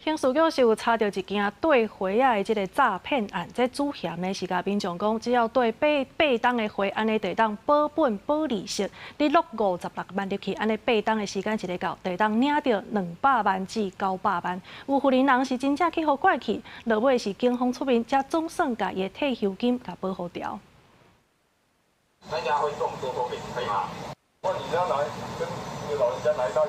刑事局是有查著一件綴花仔的這个詐騙案，這主嫌呢是共民眾講，只要綴八八冬的花，按呢就會當保本保利息，你落56萬入去，按呢八冬的時間一个到，就會當領著200萬至900萬。有婦人是真正去予拐去，落尾是警方出面，才總算共伊的退休金共保護牢。那應該會中多多可以嗎？你要來跟老人家來到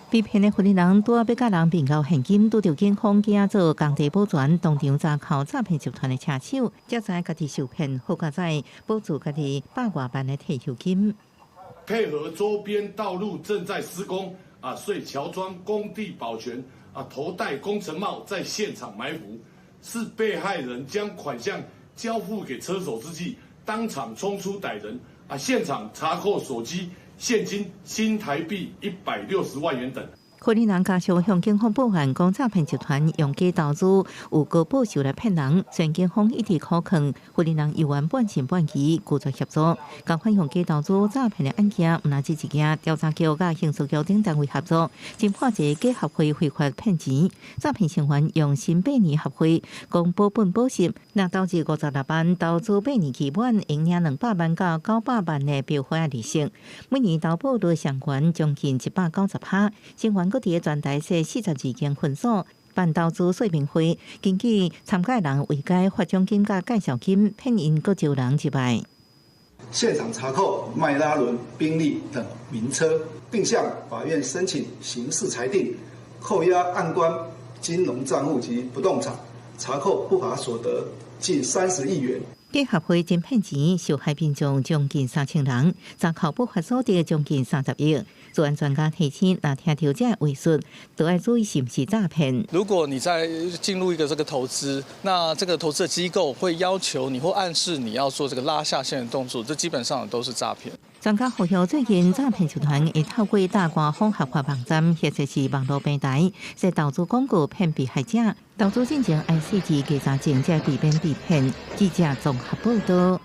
被騙的婦人拄仔欲共人變交現金，拄著警方驚做工地保全，當場查扣詐騙集團的車手，才知家己受騙，好佳哉保住家己百外萬的退休金。配合周邊道路正在施工，啊，遂喬裝工地保全，啊，頭戴工程帽在現場埋伏，是被害人將款項交付給車手之際，當場衝出逮人，啊，現場查扣手機、現金新台幣160萬元等。婦人家屬向警方報案，講詐騙集團用假投資有高報酬來騙人。雖然警方一直苦勸婦人猶原半信半疑，拒絕協助。共款用假投資詐騙的案件，毋但這一件，調查局佮刑事局等單位合作，偵破一個假合會非法騙錢。詐騙成員用新百年合會講保本保息，若投資56萬，投資八年期滿，會領200萬到900萬的標花利息。每年投報率上懸將近190%，成員閣佇全台設42間分所辦投資說明會，根據參加人為該發獎金佮介紹金，騙𪜶閣招人入來。現場查扣邁拉倫、賓利等名車，並向法院申請刑事裁定，扣押案關金融賬戶及不動產，查扣不法所得近30億元。假合會真騙錢，受害民眾將近3000人，查扣不法所得將近30億。資安專家提醒，若聽著這話術，都愛注意是毋是詐騙。如果你在進入一個這個投資，那這個投資的機構會要求你或暗示你要做這個拉下線的動作，這基本上都是詐騙。專家呼籲，最近詐騙集團會透過大官方合法網站或者是網路平台，設投資廣告騙被害者。投資進前愛細緻稽查證，才避免被騙。記者綜合報道。